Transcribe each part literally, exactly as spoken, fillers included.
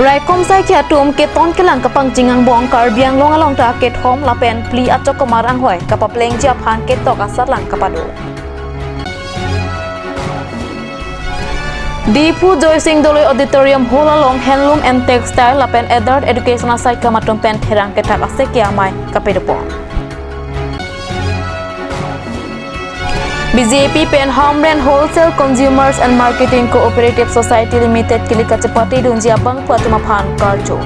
Raikom saikhi atum keton kelang kapangching angbong Karbi Anglong along ta kethom lapen phli achok kemar anghoi kapaplengji aphan ketok asatlang kapado. Diphu Joysing Doloi Auditorium Hall along Handloom and Textile lapen Adult Education asaikam atum pen therang kethak aseke amei kapadopon. B J P pen Hamren Wholesale Consumers and Marketing Cooperative Society Limited kili kachepate dunji abangphu atum aphan karju.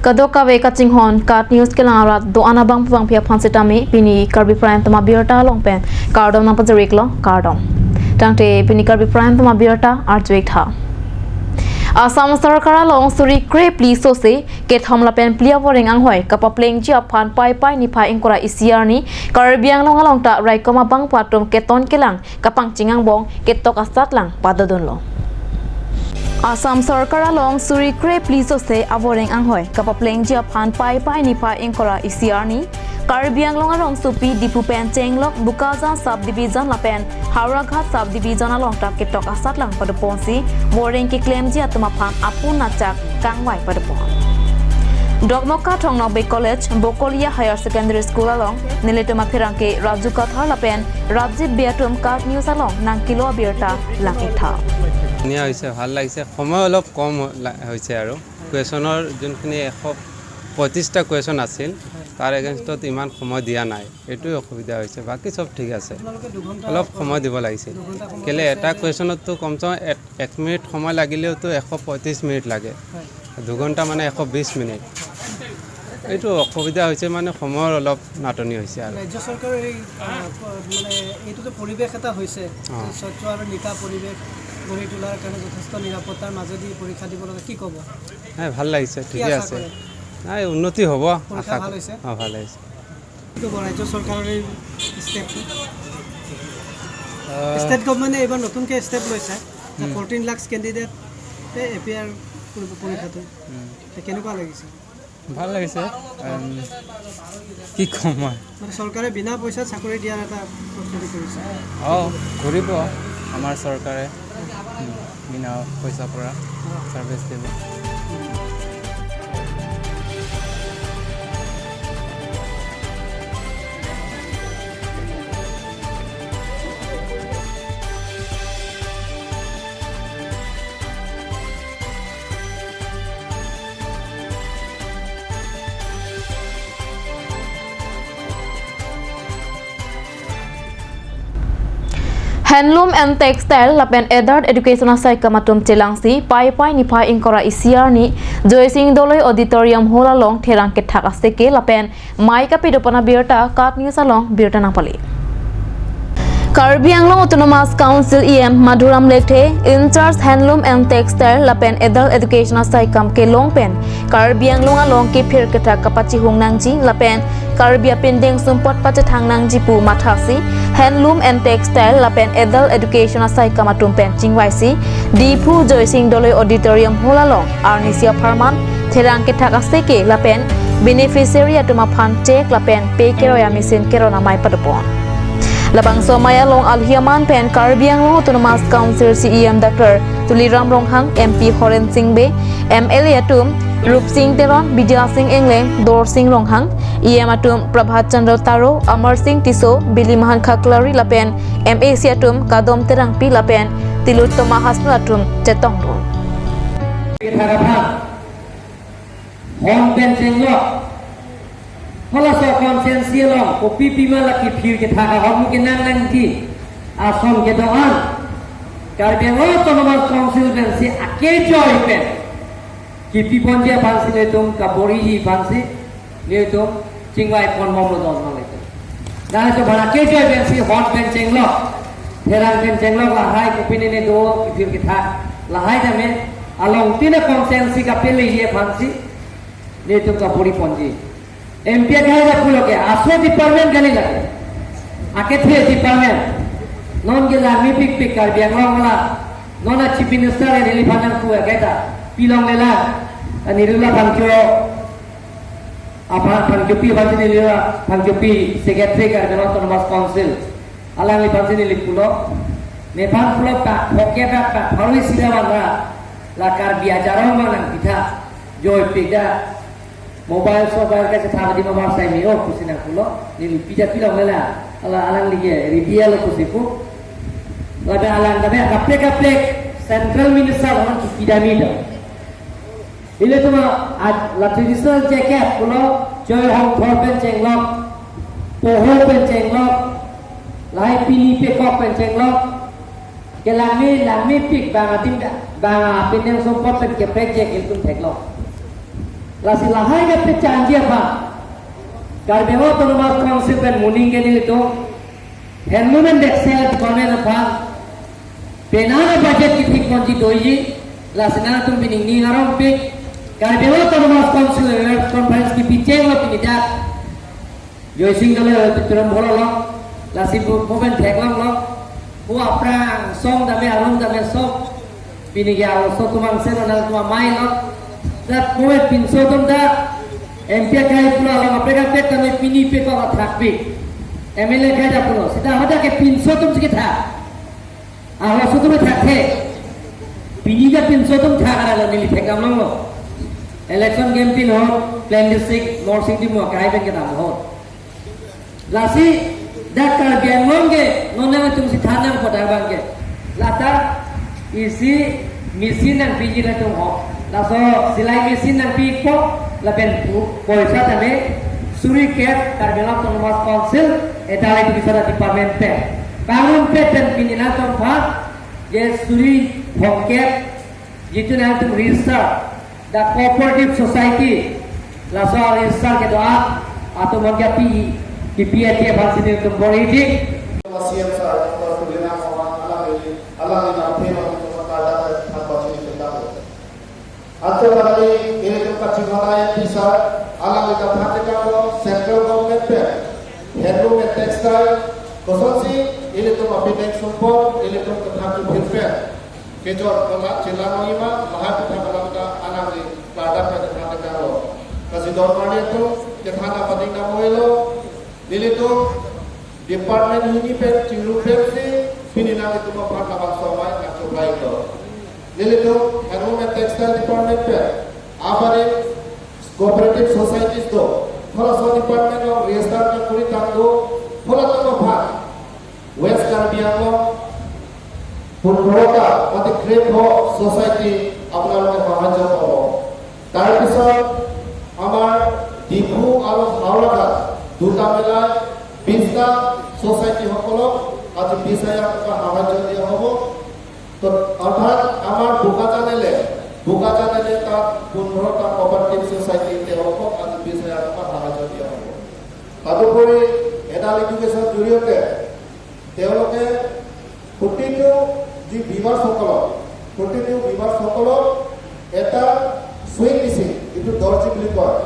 Kadokave kachinghon KAT News kelang arat do-an abangphu abangphi aphan sitame pini Karbi Prime Time abirta along pen kardom nangpajir-iklo, kardom. Tangte pini Karbi Prime Time abirta arju-ik tha. Assam Sorkar along suri krephli sose kethom lapen phli avoreng anghoi kapaplengji aphan Paipai niphai ingkoi ra isi arni Karbi Anglong along ta raikom abangphu atum keton kelang kapangching angbong ketok asatlang padodunlo. Assam Sorkar along suri krephli sose avoreng anghoi kapaplengji aphan Paipai niphai ingkoi ra isi arni Karbi Anglong arongsopi Diphu pen chenglok Bokajan Subdivision lapen Howraghat Subdivision along ta ketok asatlang padoponsi voreng keklemji atum aphan apun achak kangvai padopon. Dokmoka Thong Nokbe College, Bokolia Higher Secondary School along nelitum apherangke Raju Kathar lapen Rajib Bey atum KAT News along nangkelo abirta lang-ik tha. ধুনীয়া হৈছে, ভাল লাগিছে। সময় অলপ কম হ-, লা-, হৈছে আৰু। কুৱেশ্যনৰ যোনখিনি এশ পঁয়ত্ৰিশটা কুৱেশ্যন আছিল, তাৰ এগেইনষ্টত ইমান সময় দিয়া নাই, এইটোৱে অসুবিধা হৈছে। বাকী চব ঠিক আছে, আপোনালোকে দুঘণ্টা অলপ সময় দিব লাগিছিল। দুঘণ্টা সময় কেলে কৈছে এটা যে কুৱেশ্যনততো কমচে কম এক, এক মিনিট সময় লাগিলেওতো এশ পঁয়ত্ৰিশ মিনিট লাগে, হয়। দুঘণ্টা মানে এশ বিশ মিনিট। এইটো অসুবিধা হৈছে, মানে সময়ৰ অলপ নাটনি হৈছে আৰু। ৰাজ্য চৰকাৰৰ এই, আহ, প-, মানে এইটোতো পৰিৱেশ এটা হৈছে, অ। স্বচ্ছ আৰু নিকা পৰিৱেশ গঢ়ি তোলাৰ কাৰণে যথেষ্ট নিৰাপত্তাৰ মাজেদি পৰীক্ষা দিব লাগে, কি ক'ব? নাই, ভাল লাগিছে, কি ঠিকে আশা আছে। কৰে? নাই, উন্নতি হ'ব, পৰীক্ষা আশা ভাল ক-, হৈছে? অ, ভাল লাগিছে। কি ক'ব ৰাজ্য চৰকাৰৰ এই ষ্টেপটো? আহ, ষ্টেট গভৰ্ণমেণ্টে এইবাৰ নতুনকৈ ষ্টেপ লৈছে যে হুম। ফৰ্টিন লাখ কেণ্ডিডেটে এপিয়াৰ কৰিব পৰীক্ষাটো। হুম। তে কেনেকুৱা লাগিছে? ভাল লাগিছে। উম, কি ক'ম মই? মানে চৰকাৰে বিনা পইচাত চাকৰি দিয়াৰ এটা প্ৰস্তুতি কৰিছে। অ, কৰিব আমাৰ চৰকাৰে। উম, বিনা পইচাৰ পৰা ছাৰ্ভিচ দিব। Handloom and Textile lapen Adult Education asaikam atum chelangsi Paipai niphai ingkoi ra isi arni Joysing Doloi Auditorium Hall along therang kethak aseke lapen mei kapadopon abirta KAT News along birta nangpale. Karbi Anglong Autonomous Council E M Madhuram Lekthe, in charge Handloom and Textile lapen Adult Education asaikam kelong pen Karbi Anglong along kephir kethak kapachihung nangji lapen Karbi apindeng sumpot pachethang nangji pu mathasi Handloom and Textile lapen Adult Education asaikam atum pen chingvaisi Diphu Joysing Doloi Auditorium Hall along arnisi apharman therang kethak aseke lapen beneficiary atum aphan cheque lapen pay keroi a-machine keron amei padopon. Labangso amei along alohi aman pen Karbi Anglong Autonomous Council C E M Doctor Tuliram Ronghang, M P Horen Sing Bey, M L A atum Rup Sing Teron, Bidya Sing Engleng, Dor Sing Ronghang, E M atum Prabhat Chandra Taro, Amar Sing Tisso, Bilimahan Khaklari lapen M A C atum Kadom Terangpi lapen Tilottama Hasnu atum chetongdun. Hon pen chenglok. Halaso constituency along kopi pima la kephir kethak ahormu kenang nangji ason kedo-an Karbi Anglong Autonomous Council pensi akejoy pen kipi ponji aphansi nelitum kabor-iji aphansi nelitum chingvai pon bomlo don nang nelitum. Dak so bana kejoy pensi hon pen chenglok, therang pen chenglok, lahai kopine ne do kephir kethak, lahai tame along tina constituency kapeleji aphansi nelitum kabor-i ponji. M P akhai ta pulo ke, aso department kali lake. Akethe department. Non ke la mepikpik Karbi Anglong la. Non a Chief Minister ke neliphan nangpu ke ta. Pilonglelang. Neli la pangcho. Aphan pangchopi aphan neli la pangchopi Secretary Karbi Anglong Autonomous Council. Alangli aphansi neli pulo, nephan pulo ka, phoke ka, ka, pharo isi ra vanra, la Karbi ajaram ma nangpitha, joipik ta, mobile, mobile kachetha di mobile sai me-o pusi nangpulo, neli pida pilo mela, ala alangli ke, ready lo pusi pu, lapen alang tame kaprek kaprek, Central Minister aphan kipida me do. Ilitum a, la traditional jacket pulo, choi hongthor pen chenglok, poho pen chenglok, lahai pini pekok pen chenglok, kelangme, langmepik bang adim, bang apindeng sumpot pen kaprek jacket ilitum theklok. Lasi lahai kapechanji aphan, Karbi Anglong Autonomous Council pen moning ke nelitum, handloom and textile department aphan, penang a-budget kithik ponji doji, lasi nangtum pini ning arongpik, Karbi Anglong Autonomous Council Conference kipichenglo pini dak. Joysing dole tuturam bholo lo, lasi bu, bu pen theklonglo, bu aphrang song tame arum tame song, pini ke aso tumang seno nangtum amei lo, dat bu pen pinso atum ta, M P akhei pulo along kaprek kaprek tame pini pekok athakpik, M L A akhei ta pulo, seta hadak ke pinso atum si kethak. Arloso atum thakthek. Pini ta pinso atum thak ra lo neli thekdam longlo. Election campaign ahut, Plain District, Morsing Timung akhei pen kedam ahut. Lasi, dak Karbi Anglong ke, non nangtum si than nangpo dak abang ke. Lata, isi machine nangpiji latum ho. Laso silai machine nangpipo, lapen pu, poisa tame, suri kep, Karbi Anglong Autonomous Council, adult education department pen. Kanun pen pen pini nangtum aphan, je suri phongkep, jitu nangtum register, the cooperative society, laso register kedo-an, atum aphan kipi, kipi ati aphansi nelitum bor-i dik. C M sir, Doctor Tuliram Ronghang, alangli, alangli nangphe nangtum aphan kardak thanpachini pintang. Anchot alangli, ilitum kachinghon a-M P sir, alangli ta than tekanglo, central government pen, handloom and textile, kosonsi, ilitum apindeng sumpot, ilitum kethak kephin pen kejor komat chelang longji ma, lahai aphuthak alam ta alangli klardak pen than tekanglo. Kachedondun marli atum, kethan apading dam-oi lo, nelitum department hini pen chingrum pensi, pini nanglitum aphan labangso amei nangchoklai lo. Nelitum handloom and textile department pen, abarim cooperative societies do, halaso department along register nangkuri tang do, halatum aphan, West Karbi Anglong, পোন্ধৰটা, mate krepho society আপোনালোকে সাহায্য পাব। তাৰপিছত আমাৰ ডিফু আৰু হাওৰাঘাট দুটা মিলাই বিশটা ছ'চাইটি সকলক আজি বিশ হাজাৰ টকা সাহায্য দিয়া হ'ব। তো অৰ্থাৎ আমাৰ বোকাজান এলে, বোকাজান এলে তাত পোন্ধৰটা কোঅপাৰেটিভ ছ'চাইটি তেওঁলোকক আজি বিশ হাজাৰ টকা সাহায্য দিয়া হ'ব। তদুপৰি এডাল্ট এডুকেশ্যনৰ জৰিয়তে তেওঁলোকে প্ৰতিটো যি ভিউৱাৰ্ছসকলক, প্ৰতিটো ভিউৱাৰ্ছসকলক এটা ছুইং মেচিন, যিটো দৰ্জী বুলি কয়,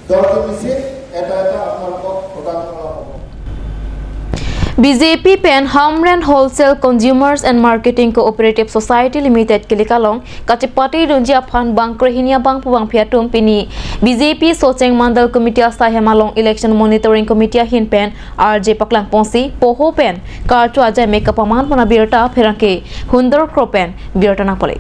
দৰ্জী মেচিন এটা এটা আপোনালোকক প্ৰদান কৰা হ'ব। B J P pen Hamren Wholesale Consumers and Marketing Cooperative Society Limited kelik along kachepatedunji aphan bangkrehini abangphu bangphi atum pini B J P Socheng Mandal Committee asai hem along Election Monitoring Committee ahin pen arje paklang ponsi poho pen karcho ajai mek kapaman pon abirta pherangke hundor kro pen birta nangpale.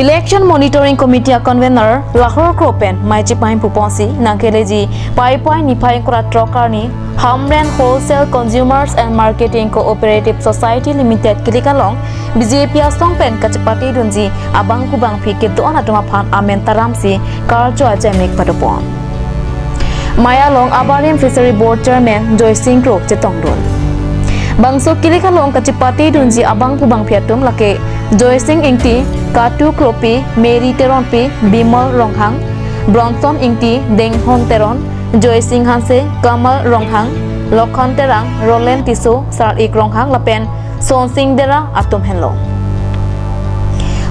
Election Monitoring Committee a-convener Lahor Kro pen mei chepahemphu ponsi nangkeleji Paipai niphai ingkoi ra throk arni Hamren Wholesale Consumers and Marketing Cooperative Society Limited kelik along B J P asong pen kachepatedunji abangphu bangphi kedo-an atum aphan amen taramsi karcho ajai mek padopon. Mei along abarim Fishery Board Chairman Joysing Kro chetongdun. Bangso kelik along kachepatedunji abangphu bangphi atum lake Joysing Ingti, Katu Kropi, Mary Teronpi, Bimal Ronghang, Bronson Ingti, Denghon Teron, Joysing Hanse, Kamal Ronghang, Lokhan Terang, Roland Tisso, Sar-ik Ronghang lapen Sonsing Dera atum henlo.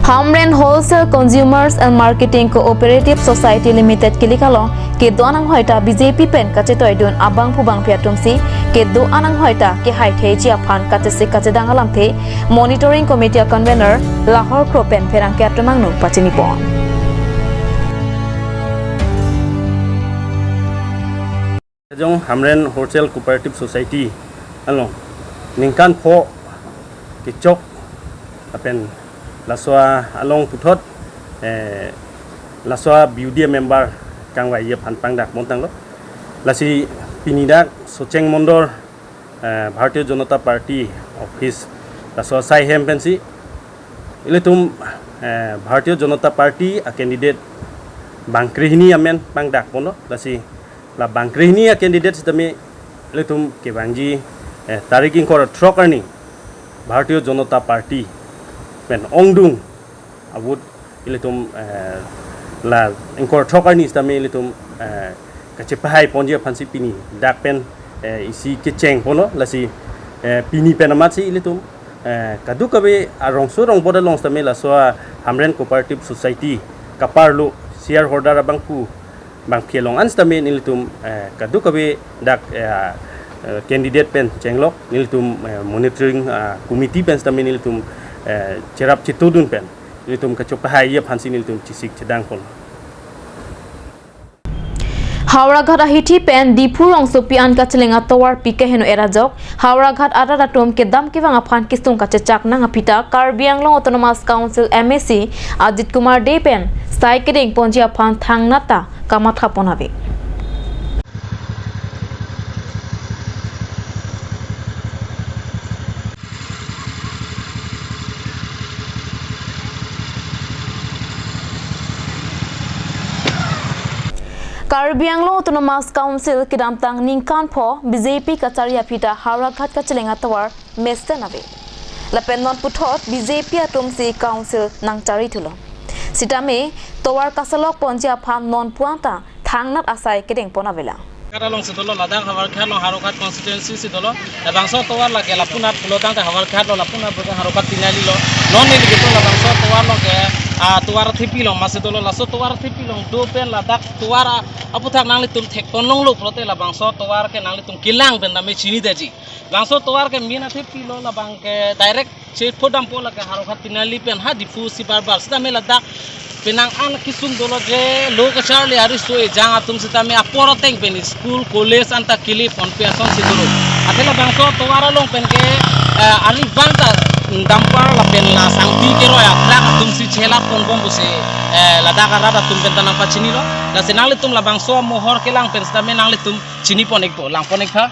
Hamren Wholesale Consumers and Marketing Cooperative Society Limited kelik along kedo-an anghoi ta B J P pen kachetoidun abangphu bangphi atumsi kedo-an anghoi ta kehaitheji aphan kachesik kachedang alamthe Monitoring Committee a-convener Lahor Kro pen pherangke atum angno pachinipon. Kejong Hamren Wholesale Cooperative Society along ningkan pho kechok lapen laso along puthot, eh, laso B U D A member kangvai aphan pangdak montanglo. Lasi pini dak Socheng Mondol, eh, Bharatiya Janata Party office laso asai hem pensi ilitum, eh, Bharatiya Janata Party a candidate bangkrehini amen pangdak ponlo. Lasi la bangkrehini a candidate sitame ilitum kevangji, eh, tarik ingkoi ra throk arni Bharatiya Janata Party pen ongdung a-vote ilitum, eh, la ingkoi ra throk arni sitame ilitum, eh, kachepahai ponji aphansi pini dak pen, eh, isi kecheng ponlo. Lasi, eh, pini pen amatsi ilitum, eh, kadokave arongso rongbot along sitame laso a Hamren Cooperative Society kaparlo shareholder abangphu bangphi along an sitame nelitum, eh, kadokave dak, eh, eh, candidate pen chenglok, nelitum, eh, monitoring, ah, committee pen sitame nelitum, eh, cherap chetudun pen nelitum kachepahai aphansi nelitum chesik chedang pon. Howraghat ahithi pen Diphu rongsopi an kacheleng atovar pike heno erajok, Howraghat arat atum kedam kevang aphan kesung kachechak nang aphi ta Karbi Anglong Autonomous Council M A C Ajit Kumar Dey pen sai kedeng ponji aphan thangnat ta kamatha pon ave. Karbi Anglong Autonomous Council kedamtang ningkan pho B J P kachari aphi ta Howraghat kacheleng atovar mesten ave. Lapen non puthot B J P atumsi council nangchari thulo. Sitame tovar kasalok ponji aphan non puan ta thangnat asai kedeng pon avelang. Howraghat alongsi dolo, ladak Howraghat along, Howraghat constituency si dolo. Labangso tovar lake lapu-nat pulotangte Howraghat lo, lapu-nat bagi Howraghat Tinali lo. Non neli kedo labangso tovar lake, ah, tovar athepi along masi dolo, laso tovar athepi along do pen ladak tovar a-, aphuthak nanglitum thek pon longlo pulote labangso tovar ke nanglitum kelang pen tame chinidetji. Labangso tovar ke main athepi lo, labang ke direct chepho dampo lake Howraghat Tinali pen ha Diphu si barbar. Sitame ladak penang an kesung dolo je lo kacharli ariso ejang atum sitame apor ateng pen school, college anta kili ponpe asonsi dolo. Athe labangso tovar along pen ke, eh, arnivang ta dumper lapen la sangpi keroi a-truck atumsi chelat ponbom pusi, eh, ladak arat atum pen ta nangpachinilo. Lasi nanglitum labangso amohor kelang pen sitame nanglitum chini pon-ikpo, lang pon-ik tha.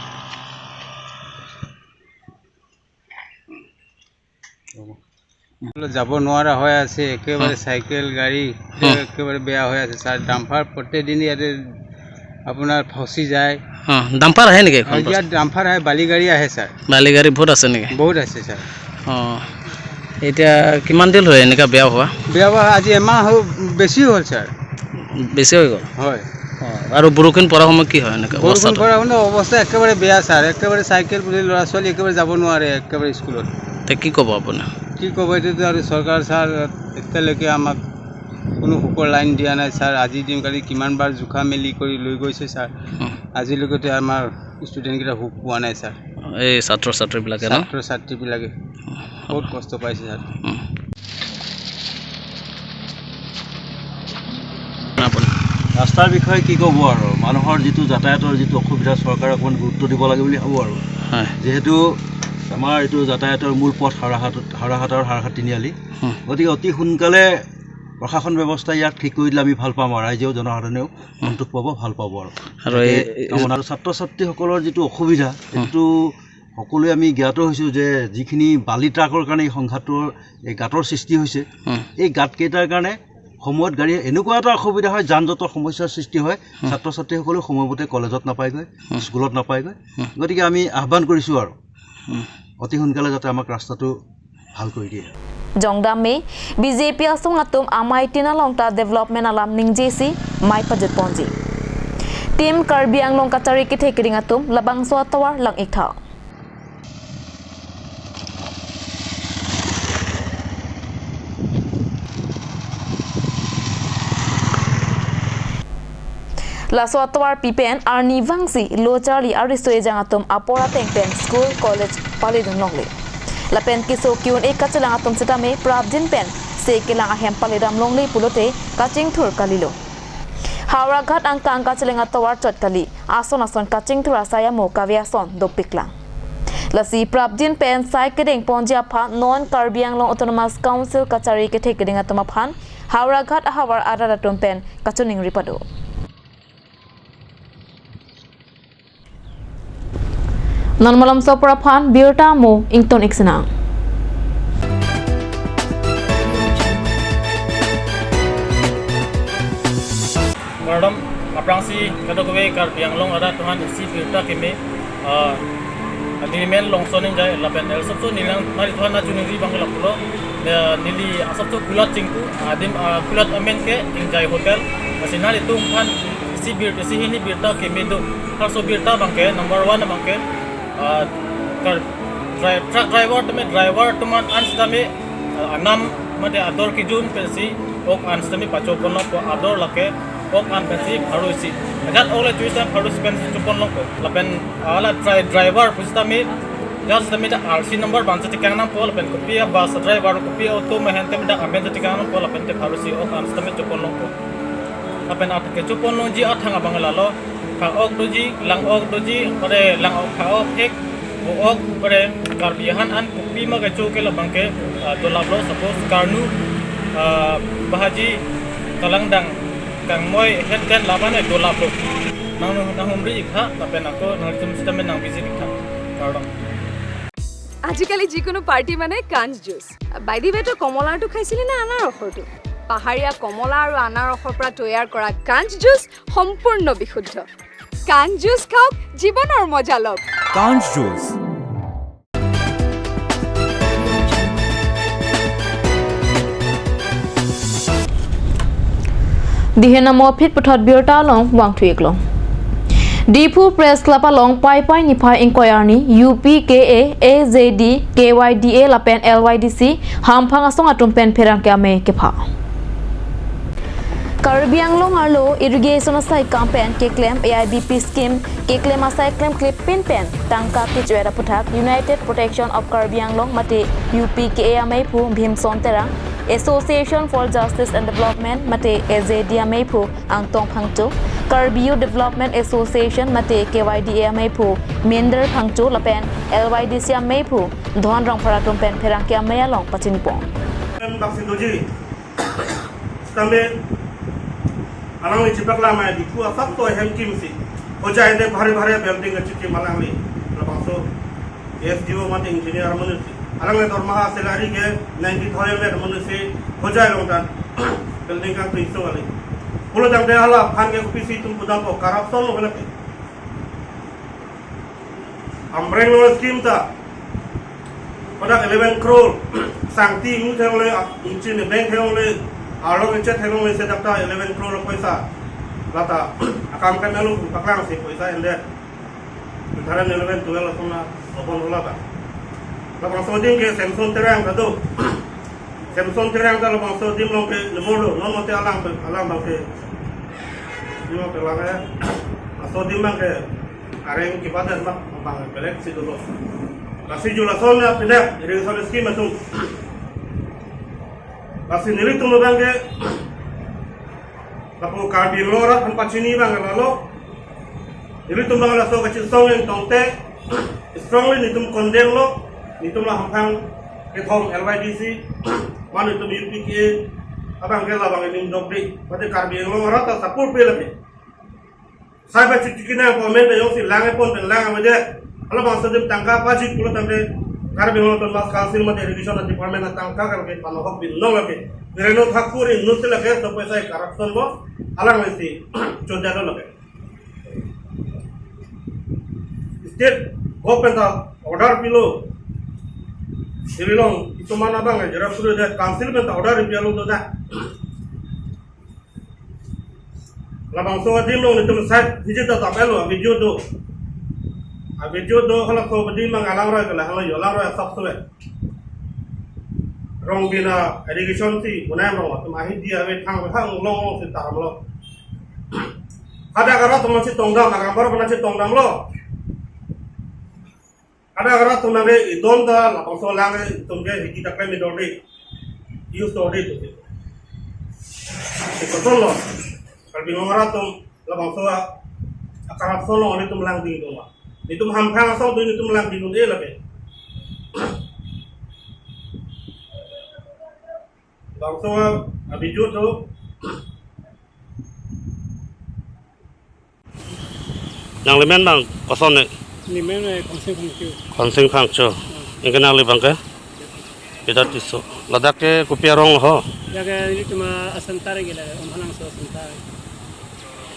যাব নোৱাৰা হৈ আছে, একেবাৰে হুম। চাইকেল, গাড়ী হুম। একেবাৰে বেয়া হৈ আছে, ছাৰ। ডাম্পাৰ প্ৰতিদিন ইয়াতে আপোনাৰ ফচি যায়। হুম, ডাম্পাৰ আহে নেকি এখন? ইয়াত ডাম্পাৰ আহে, বালি গাড়ী আহে, ছাৰ। বালি গাড়ী বহুত আছে নেকি? বহুত আছে, ছাৰ। অ, এতিয়া কিমান দিন হয় এনেকা বেয়া হোৱা? বেয়া হোৱা আজি এমাহ হৈ, বেছি হ'ল, ছাৰ। বেছি হৈ গ'ল? হয়। অ, আৰু বৰষুণ পৰা সময়ত কি হয় এনেকা বৰষুণ অৱস্থাটো? পৰা সময়ত অৱস্থা একেবাৰে বেয়া, ছাৰ। একেবাৰে চাইকেল বুলি ল'ৰা ছোৱালী একেবাৰে যাব নোৱাৰে একেবাৰে স্কুলত। তে কি ক'ব আপুনি? কি ক'ব, এইটোতো আৰু চৰকাৰ, ছাৰ, এতিয়ালৈকে আমাক কোনো সুখৰ লাইন দিয়া নাই, ছাৰ। আজি দিন কালি কিমান বাৰ জোখা মেলি কৰি লৈ গৈছে, ছাৰ। হুম। আজিলৈকে আমাৰ ষ্টুডেণ্টকেইটা সুখ পোৱা নাই, ছাৰ। এই ছাত্ৰ ছাত্ৰীবিলাকে ন? ছাত্ৰ ছাত্ৰীবিলাকে বহুত কষ্ট পাইছে, ছাৰ। হুম। আপুনি? ৰাস্তাৰ বিষয়ে কি ক'ব আৰু, মানুহৰ যিটো যাতায়াতৰ যিটো অসুবিধা, চৰকাৰে অকণমান গুৰুত্ব দিব লাগে বুলি ভাবোঁ আৰু। হয়। যিহেতু আমাৰ এইটো যাতায়াতৰ মূল পথ হাওৰাঘাট, হাওৰাঘাট আৰু হাওৰাঘাট তিনিআলি। হুম। গতিকে অতি সোনকালে প্ৰশাসন ব্যৱস্থাই ইয়াক ঠিক কৰি দিলে আমি ভাল পাম আৰু ৰাইজেও, জনসাধাৰণেও হুম। সন্তোষ পাব, ভাল পাব আৰু। আৰু এই, তাকে এই কামনা। আৰু ছাত্ৰ ছাত্ৰীসকলৰ যিটো অসুবিধা, হুম। এইটোতো সকলোৱে আমি জ্ঞাত হৈছোঁ যে যিখিনি বালি ট্ৰাকৰ কাৰণে এই সংঘাতৰ, এই গাঁতৰ সৃষ্টি হৈছে, হুম। এই গাঁতকেইটাৰ কাৰণে সময়ত গাড়ী এনেকুৱা এটা অসুবিধা হয়, যান জঁটৰ সমস্যাৰ সৃষ্টি হয়। হুম। ছাত্ৰ ছাত্ৰীসকলেও সময়মতে কলেজত নাপায়গৈ, হুম। স্কুলত নাপায়গৈ। হুম। গতিকে আমি আহ্বান কৰিছোঁ আৰু হুম। অতি সোনকালে যাতে আমাক ৰাস্তাটো ভাল কৰি দিয়ে। Jongdam me, B J P asong atum amei tin along ta development alam ningjesi mei pajut ponji. Team Karbi Anglong kachari kethe kering atum labangso atovar lang-ik tha. Laso atovar pi pen arnivang si lo charli ariso ejang atum apor ateng pen school, college palidun longle. Lapen keso ke-un-e kachelang atum sitame prapjin pen se kelang ahem palidam longle pulote kachingthur kalilo. Howraghat angkang kacheleng atovar chot kali, ason ason kachingthur asai amo kave ason dopiklang. Lasi prapjin pen sai kedeng ponji aphan non Karbi Anglong Autonomous Council kachari kethe keding atum aphan Howraghat ahavar arat atum pen kachiningri pado. Non malom sopra aphan birta mo ington iksinang. Kardom, aphrangsi kadokave Karbi Anglong arat atum aphan isi birta keme, ah, neli men Longson Engjai lapen el sopso neli nang nangtum aphan nangchiningri abang ke lapulo, eh, neli asopso kulat chingku, adim, ah, kulat amen ke Engjai Hotel, lasi nanglitum aphan isi bir, isi hini birta keme do. Halaso birta abang ke, number one abang ke, ah, kar, dri-, truck driver tame, driver atum an sitame, ah, anam mate ador kejun pensi ok an sitame pachoponlongpo, ador lake ok an pensi pharo isi. Ajat ok le choisi tame pharo isi pensi choponlongpo. Lapen, ah, la dri-, driver pusitame, ajat sitame dak R C number abang si tekang nangpo, lapen kopi a bus driver, kopi auto ma hen tame dak amen si tekang nangpo, lapen te pharo isi ok an sitame choponlongpo. Lapen at kechoponlongji athang abang lalo, pha ok doji, lang ok doji, ore lang ok, pha ok, thek, vo ok, ore Karbi ahan an kopi ma kecho ke labang ke, ah, dolaplo, suppose karnu, ah, bahaji, kalangdang, kangmoi, het ten laban e dolaplo. Nang, nanghumri ik tha, lapen ako nangtum sitame nang visit ik tha. Kardom. আজিকালি যিকোনো পাৰ্টি মানে কাঞ্চ juice. By the ৱে, তই কমলাৰটো খাইছিলি নে আনাৰসৰটো? পাহাৰীয়া কমলা আৰু আনাৰসৰ পৰা তৈয়াৰ কৰা কাঞ্চ জুচ সম্পূৰ্ণ বিশুদ্ধ। কাঞ্চ জুচ খাওক, জীৱনৰ মজা লওক। কাঞ্চ juice. Dihen amo aphi puthot birta along vangthu iklo. Diphu Press Club along Paipai niphai ingkoi arni U P K A, A Z D, K Y D A lapen L Y D C hamphang asong atum pen pherangke amei kepha. Karbi Anglong arlo irrigation asai kam pen keklem A I B P scheme keklem asai klemkle pin pen tangka kecho-et aputhak United Protection of Karbi Anglong mate U P K A ameiphu Bhimson Terang, Association for Justice and Development mate A Z D ameiphu Angtong Phangcho, Karbi Youth Development Association mate K Y D A ameiphu Minder Phangcho lapen L Y D C ameiphu Dhon Rongphar atum pen pherangke amei along pachinipon. Em, Baksi Doji. Sitame alangli chepaklang mai Diphu asap to hem kimsi. Hojai de bhari bhari building kachikim alangli. Labangso S D O mate engineer amonit si. Alangli dormaha salary ke ninety thousand amonit si. Hojai along ta building kangtui so kali. Pulo tangte hala aphan ke O P C atum pudampo, corruption lo kena ke. Amreng lo scheme ta. Pada eleven crore, sangti mu theklongle, ingchin bank theklongle, arlo ingchet theklongle, sedak ta eleven crore poisa. Lata, akam kan alo paklang si poisa ende. Antara eleven, twelve asona, opon hola ta. Labangso adim ke Samson Terang ta do. Samson Terang ta labangso adim along ke nebodo, non mate alang, alang abang ke. Adim along ke lang ya. Laso adim abang ke areng kibadan mak abang belek si dolo. Lasi ju lason ya pindah, irrigation scheme atum. Lasi nelitum abang ke, lapu Karbi Anglong arat aphan pachini abang lalo. Nelitum abang laso kachesong yang tongte, strongly nelitum condemn lo, nelitum la hamphang kethom L Y D C, man nelitum U P K A, abang ke labang ining dokde, mate Karbi Anglong arat ta support pe lagi. Sai ba chiki na comment jongsi lang epon pen lang amede. Halabangso adim tangka pajik pulo tangte Karbi Anglong Autonomous Council mate Irrigation Department atangka kar ke panohok bin nong lake. Bireno Thakur inut lake, so poisa corruption lo, alang lesi choda lo lake. State government ta order pilo. Sri long itu mana bang ya, jera sudah dia council pen ta order pilo do da. Labangso adim along nelitum site visit ta tapelo, video do. A video do, halabangso adim abang alang roi kala, hala yo alang roi asap sule. Rong bina irrigation si, bunai rong, atum ahi dia we thang, thang long long si taram lo. Ada kara teman si tongdam, agam baru pernah si tongdam lo. Ada kara tunang ke idon ta, labangso lang ke itum ke hidi ta klem idon de. Use to de tu. Ikoton lo. Karbi Anglong arat atum labangso a, akara solo nelitum lang ding dong ma. Nelitum hamphang asong tu nelitum lang ding dong e lake. Langsung abijut tu. Nanglimen bang koson ne? Nemen, eh, Konsing Phangcho. Konsing Phangcho. Hmm. Anke nangli bang ke? Bidya Tisso. Ladak ke kopi arong lo ho? Ladak ke ilitum a-center ke la, Umhalangso center.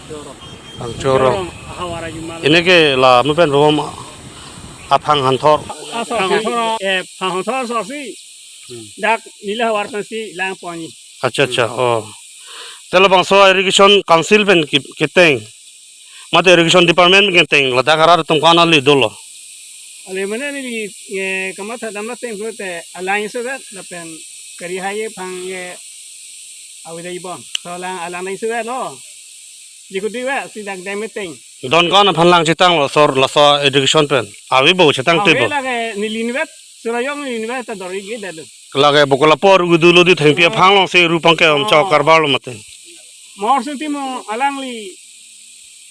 Phangcho arong. Phangcho arong, ahavar ajumal. Pini ke la mo pen bom aphang hanthor. Ah, so, Phangcho arong, eh, Phangcho arong so si. Hmm. Dak neli havar pensi lang pon. Accha, accha. Hmm. Oh. Te labangso irrigation council pen ki-, keteng. Mate irrigation department pen keteng. Ladak arat atum ko-an kali dolo? Ale mane neli, eh, kamatha dam ateng pulote alang isi vet lapen kari hai phang ye avedetbom. So alang, alang isi vet lo. Likudi vet si dak dam eteng. Don ko-an aphan lang chetanglo sor laso irrigation pen? Ave bo chetang te bo? Ave lake neli ni vet, Surayong neli ni vet ta dor-ik-edetlo. Lake bo kola apor udu lo di thengpi, oh, aphang along si ru pangke om chok, oh, karbal lo mate. Morsing Timung alangli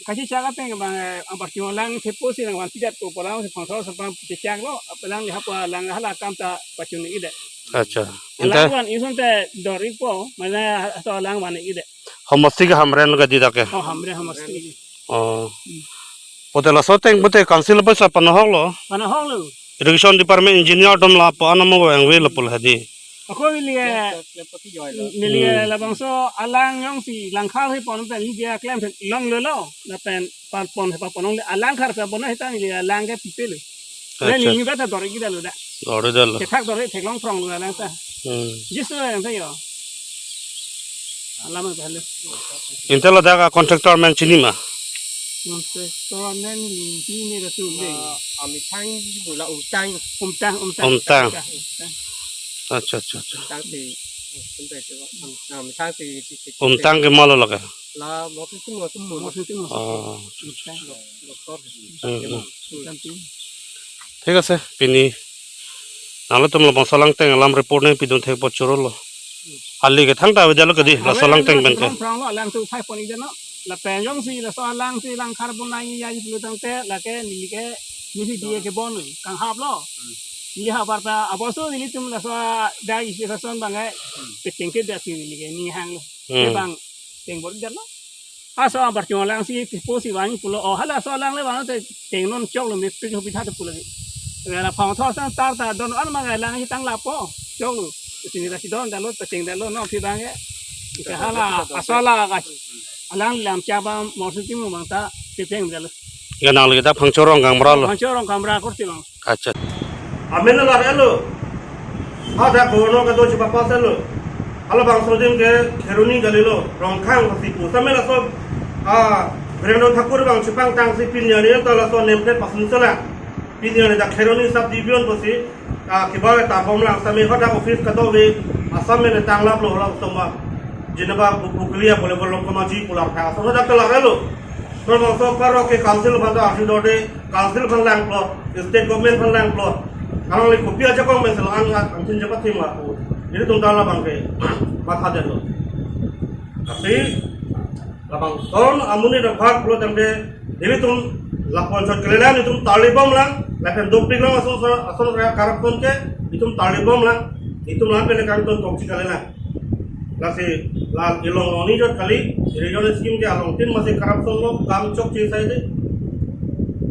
kachechak ateng bang, eh, abar chungo lang thepo si nangvanpidetpo pu alang si Phangcho arong si pang chechaklo, apot alangli hapu alang hala akam ta pachun-ik-edet. Accha. Alang, inte, van-ik asonte dor-ikpo, mane ha-, so alang van-ik-edet. Homosti ke Hamren lo ke di dak ke? Oh, Hamren homosti. Oh. Hmm. Pote laso ateng pote council apoisa panohok lo? Panohok lo. Irrigation department engineer atum lapu-an amo vangve lapu hadi. Ako neli, eh, neli, eh, hmm, labangso alang jongsi langkhar he pon pen neli dia klem phen longlo lo. Lapen pan pon he pa pon longle, alang khar pa pon he ta neli alang ke pipe lo. Accha. Neli ni vet ta dor-ik-edetlo dak. Dor-edetlo. Thekthak dor-ik, theklong phrong lo alang ta. Hmm. Jis lo alang ta jo. Alam ta lo. Inte ladak a-contractor amen chini ma? Contractor amen neli chini ra tu de. Ah, amethang di bola Umtang. Umtang, Umtang. Umtang. Umtang. Accha, accha, accha. Umtang si, Umtang si, ah, amethang si, si, si, Umtang ke malo lake? La, Morsing Timung, Morsing Timung. Oh. Umtang. Lo, lo, lo. Hmm, hmm. Umtang Timung. Thik ase, pini nanglitum labangso alang ateng alam report nangpidun thekpo choro lo. Ali ke thangta avedetlo ke di, laso alang ateng pen ke. Phrang lo, alang tu phai pon-ikdetlo. Lapen jongsi laso alang si langkhar bon nangji pulo tangte, lake neli ke, neli dia ke bon kanghap lo. Neli havar ta, aboso nelitum laso dak isi rason bang ke, peteng ke dak si neli ke, neli hang lo. Hmm. Ke bang, teng bor-ikdetlo. Laso abar chungo lang si kipu si van pulo, oh, halaso alang le van te tengnon choklo, mepik hopi tha pulo ke. Hala Phangcho arong tar ta don an ma lang si tang lapo choklo. Sini ra si don dalo, ta teng dalo, non si bang ke. Ika hala aso alang ka. Alang lam cha ba Morsing Timung bang ta tepeng dalo. Ganang lagi ta Phangcho arong kangmra lo. Phangcho arong kangmra korte lo. Accha. Amen la elo. Hadak governor kedo chepapass lo. Halabangso adim ke Kheroni kalilo. Rongkhang pasi pu. Same laso, ah, Virendra Thakur bang chepangtang si pini arni ta laso name plate pasun sela. Pini arni ta Kheroni sub division pasi, ah, kiba ta bomlang same hadak office kadokave asam me ne tanglaplo hala osomar. Jeneba bu-, buklia bole bolong kemaji pulang tha. Asam hadak kelar lo. Labangso parok ke council aphan ta arjudunde, council aphan langplot, state government aphan langplot. Alangli kopi ajakong pen si lo-an ngat angthin japathim lapu. Ilitum ta labang ke mathadetlo. Lasi labangson amonit aphak pulo tangte ilitum lapu-an chot kalilang, ilitum tarlibomlang, lapen dopik lang ason sa, ason sa corruption ke, ilitum tarlibomlang, ilitum lam pen kangton tongsi kalilang. Lasi la ilong longni jot kali, irrigation scheme ke along tin masi corruption lo, kam chokche saide.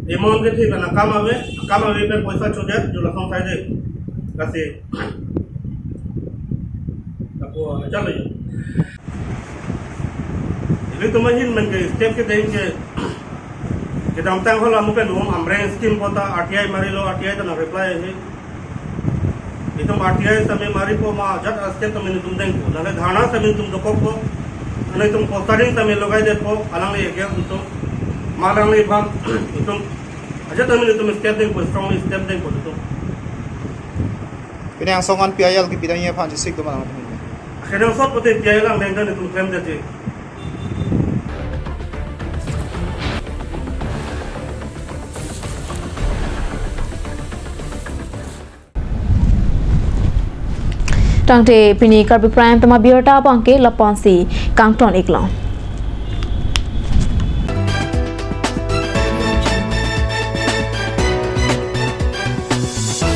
Amount ke thik na kam ave, kam ave pen poisa chodet, jo lason saide. Lasi. Lapu aja lo jo. Ilitum ahin men ke step kedeng ke, kedamtang hala mo pen bom Amreng scheme apot ta R T I marilo, R T I ta nang reply ahe. Itum R T I same maripo ma ajat asket same itum dengpo. Lale dharna same itum dokokpo. Lale itum postering same logaidetpo. Alangli against itum. Ma alangli aphan itum ajat same itum step dengpo, strongly step dengpo itum. Pini angsong an P I L kipidamji aphan chesik do ma nang? Akhirnya sot pote P I L angdeng dan itum klemdetji. Tangte pini Karbi Prime Time abirta abang ke lapu-an si kangton-iklong.